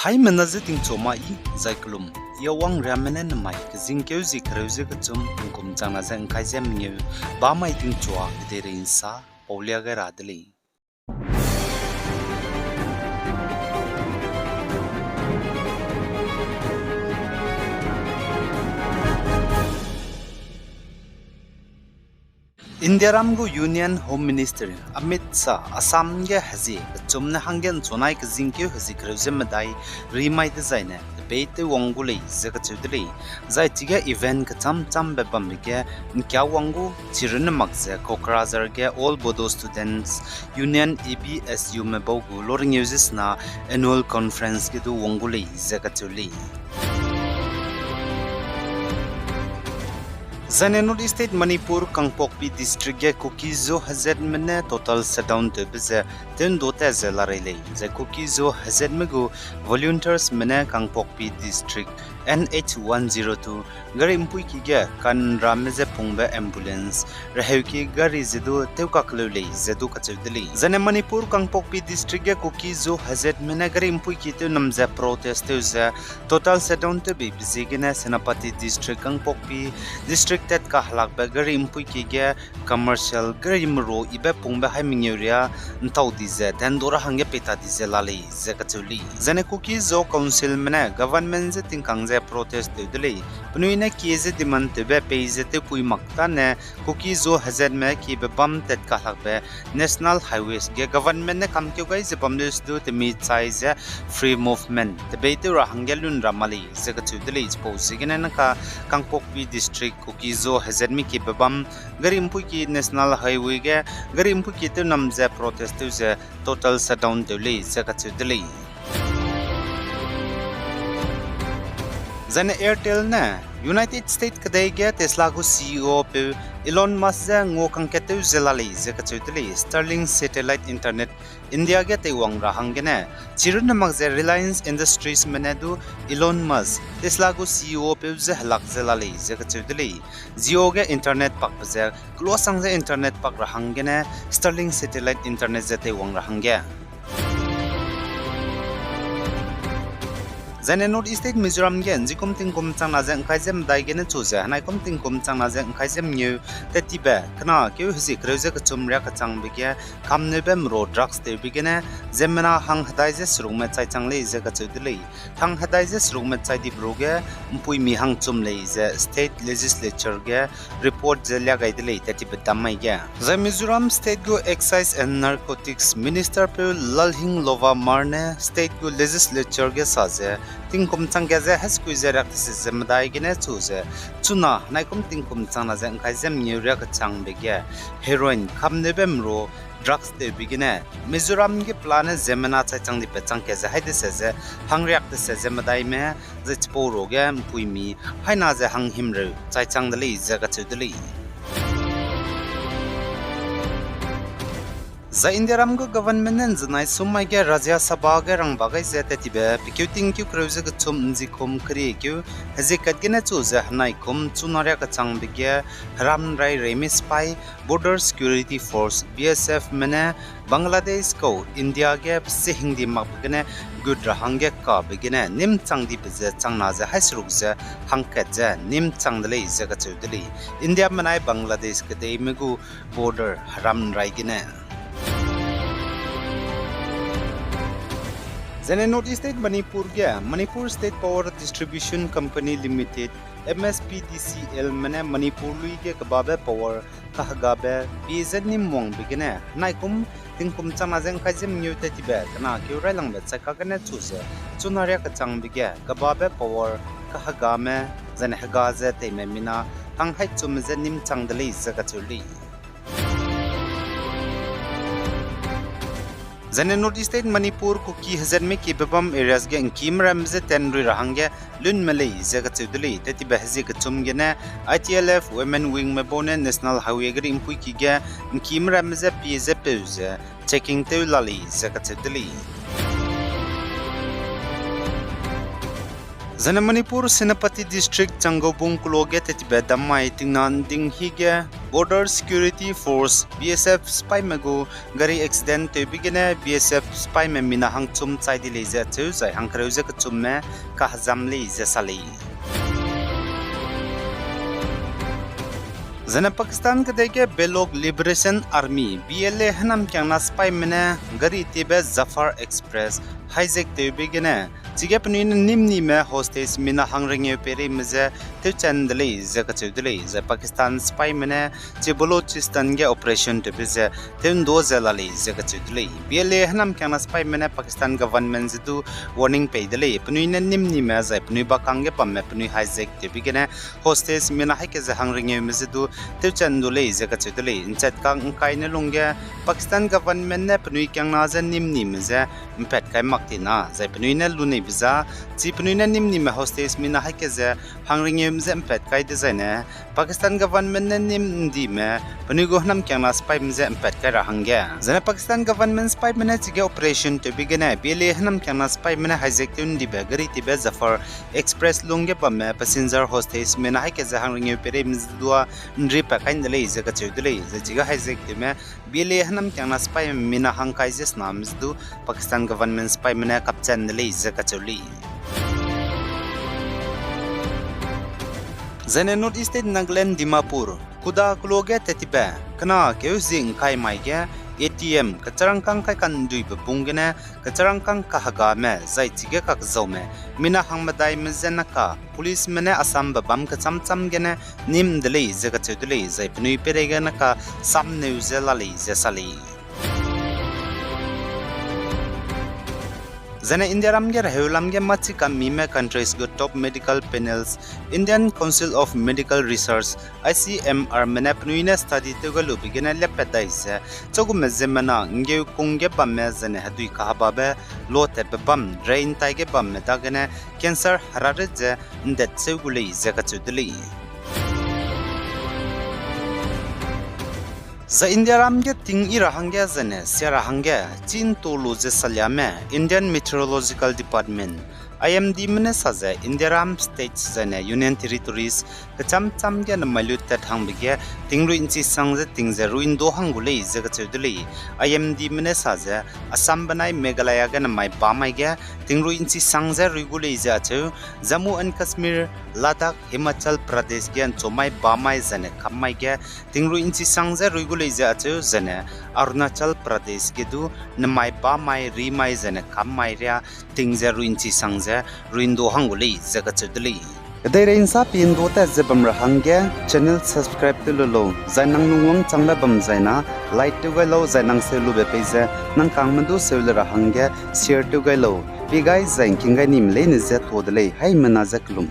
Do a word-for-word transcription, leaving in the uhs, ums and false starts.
Haimena ze tingchua ma i, zai kelum, i awang riame ne nemai, kezingkeu zie kereu ze kechum, tingkum changna ze ngkai ze mengeu, bamai tingchua, kedeirei nsa, paulia gai ra de lei. Indiaram gu Union Home Minister Amit Shah Assam ge hezie kechum ne hangge nchunai kezingkeu hezie kereu ze medai rimai dezaine debate tew wang gu lei ze kacheu de lei. Zai chige event kecham chambe bambe ge ngkia wang gu chirunne mak ze Kokrajhar ge All Bodo Students Union, A B S U me bau gu loringeu ze sena annual conference ge du wang gu lei ze kacheu lei. Zaine North East State Manipur Kangpokpi District ge Kuki-Zo hezatme ne total shutdown tewbe ze tew'ndu ta ze larei lei. Zai Kuki-Zo hezatme gu volunteersme ne Kangpokpi District N H one zero two gari mpuiki ge kanrame ze pungbe ambulance reheuki gari ze du tewkakleu lei ze du kacheu de lei. Zaine Manipur Kangpokpi District ge Kuki-Zo hezatme ne gari mpuiki tewnam ze protest tew ze total shutdown tewbeibe ziegene Senapati District Kangpokpi District tat kahelakbe gari mpuiki ge commercial gari meru ibe pungbe hai mengeu ria ntau di ze tew'ndu ra hangge peita di ze la lei ze kacheu lei. Zaine Kuki-Zo Councilme ne government je tingkang ze protest tew de lei. Penui ne kie ze demand tewbe pei ze tewpui mak tane Kuki-Zo hezatme kiebe bam tat kahelakbe National Highways ge government ne kamkeu gai ze bam leu se du temi chai ze free movement tebei tew ra hangge lun ra ma lei ze kacheu de lei. Chipau ziegene naka Kangpokpi District Kuki-Zo hezatme kiebe bam gari mpuiki National Highway ge gari mpuiki tewnam ze protest tew ze total shutdown tew lei ze kacheu de lei. Zaine Airtel ne United States kedei ge Tesla gu C E O peu Elon Musk je ngua kangkat tew ze la lei ze kacheu de lei. Starlink satellite internet India ge teiwang ra hanggene chirunne mak ze Reliance Industriesme ne du Elon Musk, Tesla gu C E O peu je helak ze la lei ze kacheu de lei. Jio ge internet pakbe ze keloasang ze internet pak ra hanggene Starlink satellite internet ze teiwang ra hangge Zaine North East State Mizoram ge nzikum tingkum changna ze ngkai ze medai gene chu ze henaikum tingkum changna ze ngkai ze mengeu tat tibe kena keu hezie kereu ze kechum riâ kechangbe ge kamneube meru drugs tewbe gene ziemmena hang hedai ze serukme chai chang lei ze kacheu de lei. Hang hedai ze serukme chai dibe ruge mpuimi hangchum lei ze state legislature ge report ze lia gai de lei tat tibe dam mai ge. Zai Mizoram State gu Excise and Narcotics Minister peu Lalhinglovamar ne state gu legislature ge sa ze tingkum changga ze hesekui ze riak tese ze medai gene chu ze chuna henaikum tingkum changna ze ngkai ze mengeu riâ kechangbe ge heroin kamneube meru drugs tewbe gene Mizoram ge pelane ziemmena chai chang dibe changka ze hai dese ze hang riak tese ze medaime zai chipau ruge mpuimi haina ze hang himreu chai chang de lei ze kacheu de lei. Zai Indiaram gu government ne nzenai sum mai ge Rajya Sabha ge rangba gai ze tat tibe pekeu tingkeu kereu ze kechum nzikum keriekeu hezie kat gene chu ze henaikum chuna riâ kechangbe ge heram rai reime sipai Border Security Force, B S Fme ne Bangladesh kau India ge pese hingdi makbe gene gut ra hangge kabe gene nîm chang dibe ze changna ze hai seruk ze hangkat ze nîm chang de lei ze kacheu de lei. Indiame nai Bangladesh kedeime gu border heram rai gene. Zene North East State Manipur ge Manipur State Power Distribution Company Limited, M S P D C L me ne Manipur lui ge kebabe power kahegabe pie ze nîm wangbe gene henaikum tingkum changna ze ngkai ze mengeu tat tibe kena keu railangbe chai kagene chu ze chuna riâ kechangbe ge kebabe power kahegame zene hega ze teime mina hang hai chumme ze nîm chang de lei ze kacheu lei. Zene North East State Manipur Kuki hezatme kibe bam areas ge ngkime ramme ze ten rui ra hangge lunme lei ze kacheu de lei. Tat tibe hezie kechum gene I T L F Women Wing me bau ne National Highway geri mpuiki ge ngkime ramme ze pie ze peu ze checking tew la lei ze kacheu de lei. Zene Manipur Senapati District Changoubung kulo ge tat tibe dammai tingna nding hi ge Border Security Force, B S F sipaime gu gari accident tewbe gene B S F sipaime mina hangchum chai di lei ze acheu zai hangkereu ze kechumme kahezam lei ze sa lei. Zene Pakistan kedei ge Baloch Liberation Army, B L A hênamkiangna sipaime ne gari tiebe Zafar Express hijack tewbe gene, chige penui ne nîm nime hostage mina hangrengeu peireime je tewchan de lei ze kacheu de lei, zai Pakistan sipaime ne chi Balochistan ge operation tewbe ze tew ’ndu ze la lei ze kacheu de lei. B L A hênamkiangna sipaime ne Pakistan government je du warning pei de lei, penui ne nîm nime zai penui bakang ge bamme penui hijack tewbe gene hostage mina haî ke ze hangrengeume je du tewchan du lei ze kacheu de lei. ’Nchat kang ’ngkai ne lungge Pakistan government ne penui kiangna je nîm nime je ’mpat kai mak ti na, zai penui ne luneibe za, chi penui ne nîm nime hostage mina haî ke ze hangrengeume je ’mpat kai dezaine, Pakistan government ne nîm ’ndime penui gu hênamkiangna sipaime je ’mpat kai ra hangge. Zene Pakistan government sipaime ne chige operation tewbe gene B L A hênamkiangna sipaime ne hijack tew ’ndibe gari tiebe Zafar Express lungge bamme passenger hostage mina haî ke ze hangrengeu peireime je dua ’nri pat kai ’nde lei ze kacheu de lei, zai chige hijack tewme B L A hênamkiangna sipaime mina hangkai ze sename je du Pakistan government sipaime ne kapchan de lei ze kacheu lei. Zaine North East State Nagaland Dimapur, kuda kelo ge tat tibe, kena keu zi ’ngkai mai ge A T M kecharangkâng kai kanduibe bung gene, kecharangkâng kahegame zai chige kakzaume, mina hangmedaime je naka, policeme ne Assambe bam kecham cham gene nîm de lei ze kacheu de lei, zai penui peireige naka samneu ze la lei ze sa lei. Zaine Indiaram ge reheulam ge mâchi kammime countries gu top medical panels, Indian Council of Medical Research, I C M Rme ne penui ne study tew gai lube gene lepat dai ze, chagume ziemmena ’nggeukung ge bamme zaine hedui kahebabe lotatbe bam, drain tai ge bamme dagene cancer herarit ze ’ndet seu gu lei ze kacheu de lei. Zai Indiaram ge ting yi ra hangge zaine sia ra hangge chî ’nto lu ze saliame Indian Meteorological Department, I M Dme ne sa ze Indiaram states zaine Union Territories kecham cham ge nemai luttat hangbe ge tingrui ’nchi sang ze ting ze rui ’ndu hang gu lei ze kacheu de lei. I M Dme ne sa ze Assam benai Meghalaya ge nemai bamai ge tingrui ’nchi sang ze rui gu lei ze acheu, Jammu and Kashmir, Ladakh, Himachal Pradesh ge ’nchomai bamai zaine kammai ge tingrui ’nchi sang ze rui gu lei ze acheu, zaine Arunachal Pradesh ge du nemai bamai rimai zaine kammai riâ ting ze rui ’nchi sang ze rui ’ndu hang gu lei ze kacheu de lei. Kedeirei ’nsa pi ’ndu tat ze bam ra hangge channel subscribe tew lu lau, zai nang lungwangchangbe bam zaina like tew gai lau, zai nang seu lube pei ze nang kangme du seu le ra hangge share tew gai lau. Pi gai zai ’ngking gai nime leine je tuâ de lei, haimena je kelum.